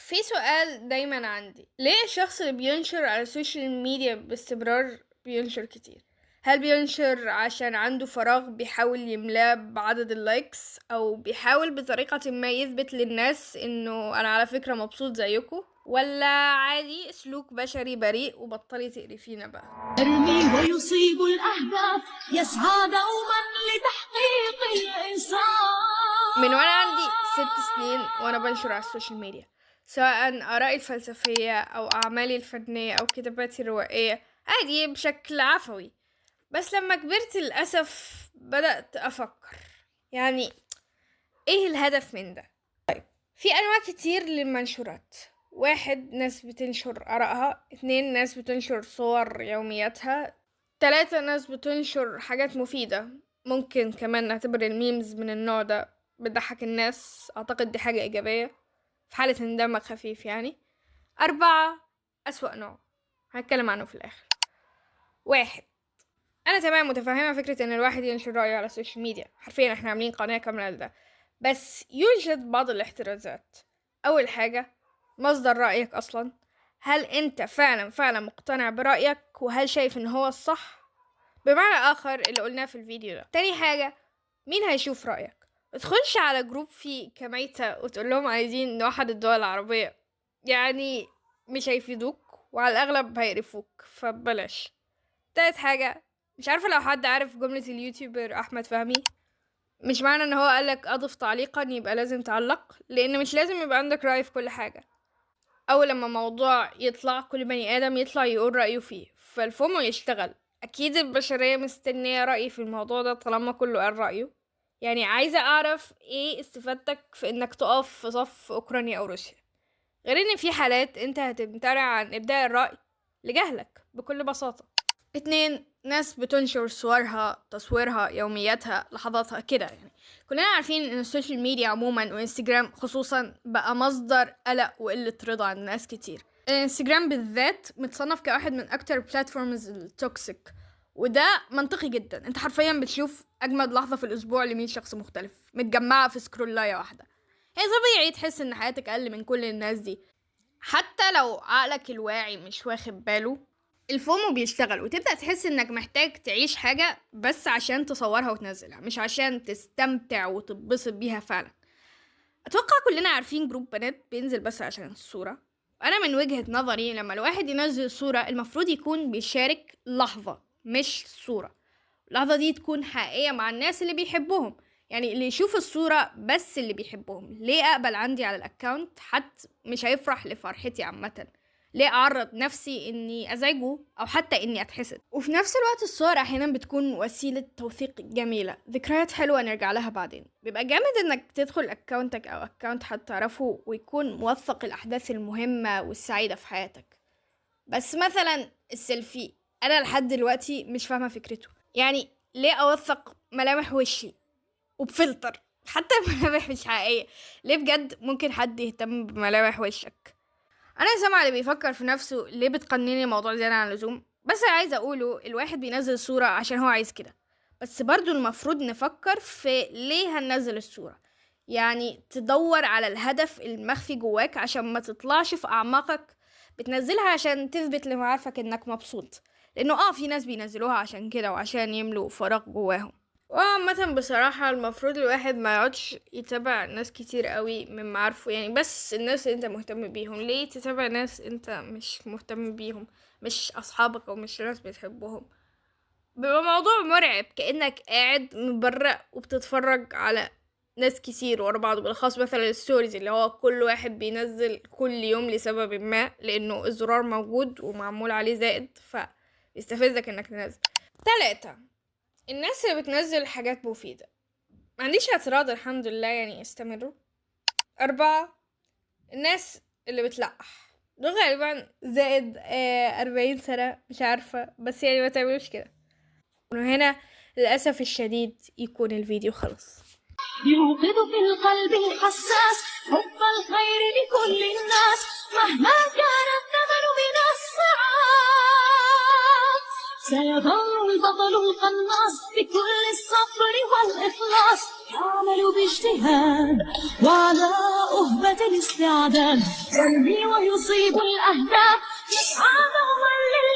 في سؤال دايما عندي، ليه الشخص اللي بينشر على ال social media باستمرار بينشر كتير؟ هل بينشر عشان عنده فراغ بيحاول يملاه بعدد ال likes، او بيحاول بطريقة ما يثبت للناس انه انا على فكرة مبسوط زيكم، ولا عادي سلوك بشري بريء وبطلي تقرفينا بقى؟ يرمي ويصيب الأهداف، يسعى دوما لتحقيق الإنصاف. من وانا عندي 6 سنين وانا بنشر على ال social media، سواء آرائي الفلسفية أو أعمالي الفنية أو كتاباتي الروائية، عادي بشكل عفوي. بس لما كبرت للأسف بدأت أفكر، يعني إيه الهدف من ده؟ طيب، في أنواع كتير للمنشورات. 1، ناس بتنشر آرائها. 2، ناس بتنشر صور يومياتها. 3، ناس بتنشر حاجات مفيدة. ممكن كمان نعتبر ال memes من النوع ده، بتضحك الناس، أعتقد دي حاجة إيجابية في حالة إن دمك خفيف يعني. 4، أسوأ نوع هنتكلم عنه في الآخر. 1، أنا تمام متفهمة فكرة إن الواحد ينشر رأيه على ال social media، حرفيا إحنا عاملين قناة كاملة لده، بس يوجد بعض الاحترازات. أول حاجة، مصدر رأيك أصلا، هل أنت فعلا فعلا مقتنع برأيك وهل شايف إن هو الصح؟ بمعنى آخر اللي قلناه في الفيديو ده. تاني حاجة، مين هيشوف رأيك؟ ادخلش على group فيه كميتة وتقول لهم عايزين نوحد الدول العربية، يعني مش هيفيدوك وعلى الأغلب هيقرفوك، فبلاش. تالت حاجة، مش عارفة لو حد عارف جملة ال YouTuber أحمد فهمي، مش معنى ان هو قالك أضف تعليقا يبقى لازم تعلق، لأن مش لازم يبقى عندك رأي في كل حاجة. أول لما موضوع يطلع كل بني آدم يطلع يقول رأيه فيه، فال FOMO يشتغل. أكيد البشرية مستنية رأيي في الموضوع ده طالما كله قال رأيه. يعني عايزة أعرف إيه استفادتك في إنك تقف في صف أوكرانيا أو روسيا، غير إن في حالات أنت هتمتنع عن إبداء الرأي لجهلك بكل بساطة. 2، ناس بتنشر صورها، تصويرها، يومياتها، لحظاتها كده. يعني كلنا عارفين إن ال social media عموما وإنستجرام خصوصا بقى مصدر قلق وقلة رضا عند ناس كتير. الانستجرام بالذات متصنف كواحد من أكتر platforms ال toxic، وده منطقي جدا. انت حرفيا بتشوف اجمد لحظة في الاسبوع ل100 شخص مختلف متجمعة في سكرولاية واحدة. هي طبيعي تحس ان حياتك اقل من كل الناس دي، حتى لو عقلك الواعي مش واخد باله. ال FOMO بيشتغل وتبدأ تحس انك محتاج تعيش حاجة بس عشان تصورها وتنزلها، مش عشان تستمتع وتتبسط بيها فعلا. اتوقع كلنا عارفين group بنات بينزل بس عشان الصورة. انا من وجهة نظري لما الواحد ينزل صورة المفروض يكون بيشارك لحظة مش صورة. اللحظة دي تكون حقيقية مع الناس اللي بيحبوهم، يعني اللي يشوف الصورة بس اللي بيحبهم. ليه أقبل عندي على ال account حد مش هيفرح لفرحتي عامة؟ ليه أعرض نفسي إني أزعجه أو حتى إني أتحسد؟ وفي نفس الوقت الصور أحيانا بتكون وسيلة توثيق جميلة، ذكريات حلوة نرجع لها بعدين. بيبقى جامد إنك تدخل account ك أو account حد تعرفه ويكون موثق الأحداث المهمة والسعيدة في حياتك. بس مثلا السيلفي أنا لحد دلوقتي مش فاهمة فكرته. يعني ليه أوثق ملامح وشي وبفلتر؟ حتى الملامح مش حقيقية. ليه بجد ممكن حد يهتم بملامح وشك؟ أنا سامعة اللي بيفكر في نفسه ليه بتقنيني الموضوع زيادة عن اللزوم، بس عايزة أقوله الواحد بينزل صورة عشان هو عايز كده، بس برضو المفروض نفكر في ليه هننزل الصورة. يعني تدور على الهدف المخفي جواك عشان ما تطلعش في أعماقك بتنزلها عشان تثبت لمعارفك إنك مبسوط، لأنه في ناس بينزلوها عشان كده وعشان يملوا فراغ جواهم. وعامة بصراحة المفروض الواحد ما يقعدش يتابع ناس كتير قوي من معارفه، يعني بس الناس اللي انت مهتم بيهم. ليه تتابع ناس انت مش مهتم بيهم، مش اصحابك او مش ناس بتحبهم؟ بيبقى موضوع مرعب، كأنك قاعد مبرق وبتتفرج على ناس كتير ورا بعض، بالاخص مثلا ال stories اللي هو كل واحد بينزل كل يوم لسبب ما، لانه الزرار موجود ومعمول عليه زائد فبيستفزك انك تنزل. 3، الناس اللي بتنزل حاجات مفيدة، ما عنديش اعتراض الحمد لله، يعني استمروا. 4، الناس اللي بتلقح، دول غالبا زائد 40 سنة مش عارفة، بس يعني ما تعملوش كده. وهنا للأسف الشديد يكون الفيديو خلص. يوقظ في القلب الحساس حب الخير لكل الناس مهما كان الثمن من الصعاب، سيظل البطل القناص بكل الصبر والإخلاص يعمل باجتهاد وعلى أهبة الاستعداد، يرمي ويصيب الأهداف، يسعى دوما للأمام.